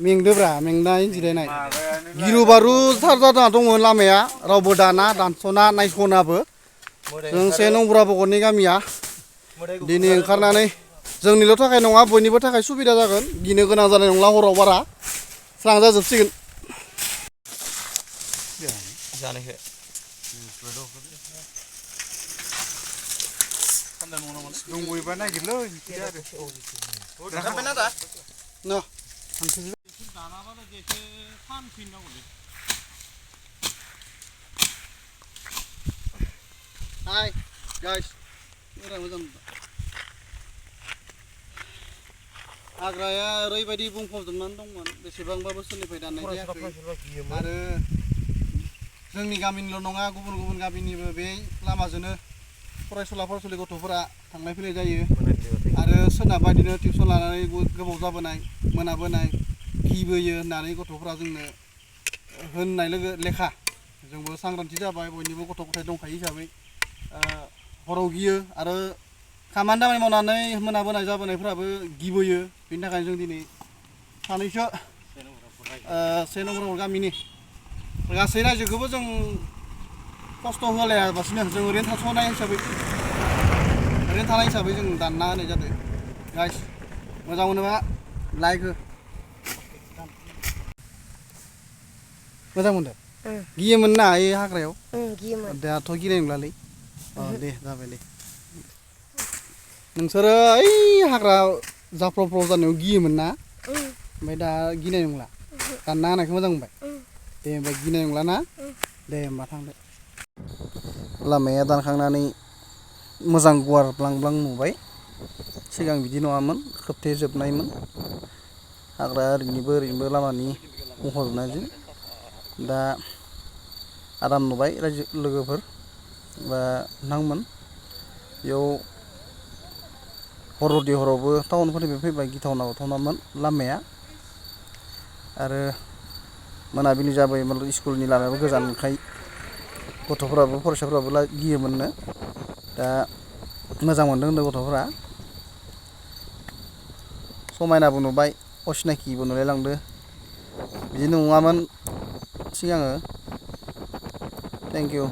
मेंदोब्रा मेंनाय जिरायनाय गिरु बारु थार जाना दंमोन लामाया रावबो दाना दानस'ना नायस'नाबो जों से नंब्रा बगरनि गामिया दिनै ओंखारनानै जोंनिल' थाखाय नङा बयनिबो थाखाय सुबिदा जागोन गिनो गोनां जानाय नंला हराव बारा स्रां जाजोबसिगोन जानायखौ दंबोयोबा नागिरलै जाखांबायना दा न' Hi guys मोजां हाग्राया ओरैबायदि बुंफबजोबनानै दंमोन बेसेबांबा बोसोरनिफ्राय दाननाय जायाखै आरो जोंनि गामिनिल' नङा गुबुन गुबुन गामिनिबो बे लामाजोंनो फरायसुला गथ'फोरा थांलाय फैलाय जायो आरो सोरनाबा बिदिनो टिउसन लानानै गोबाव जाबोनाय मोनाबोनाय गिबोयो होननानै गथ'फोरा जोंनो होननाय लेखा जोंबो सांग्रांथि जाबाय बयनिबो गथ' गथाय दंखायो हिसाबै हराव गियो आरो खामानि दामानि मावनानै मोनाबोनाय जाबोनायफोराबो गिबोयो बेनि थाखायनो जों दिनै सानैसो से नंबर गामिनि गासै रायजोखौबो जों खस्थ' होलायाबासिनो जों ओरैनो थानाय हिसाबै जों दानना होनाय जादों गाइस मोजां मोनोबा लाइक हो मोजां मोनदों गियोमोन ना ए हाग्रायाव दाथ' गिनाय नंलालै दे जाबाय दे नोंसोरो ओइ हाग्रा जाफ्राव जानायाव गियोमोन ना ओमफ्राय दा गिनाय नंला दानना होनायखौ मोजां मोनबाय दे होमबा गिनाय नंला ना दे होमबा थांदो लामाया दानखांनानै मोजां गुवार ब्लां ब्लां नुबाय सिगां बिदि नङामोन खोबथेजोबनायमोन हाग्रा ओरैनोबो लामानि बुंफबजोबनायजों दा आराम नुबाय रायजो लोगोफोर बा नोंथांमोन बेयाव हरावबो टाउनफोरनिफ्राय फैबाय गिथावनामोन लामाया आरो मोनाबिलि जाबाय स्कुलनि लामायाबो गोजानखाय फरायसाफोराबो गियोमोननो दा मोजां मोनदों होनदों गथ'फोरा समायनाबो नुबाय असिनाखिबो नुलायलांदो बिदि नङामोन सिगाङो थेंक इउ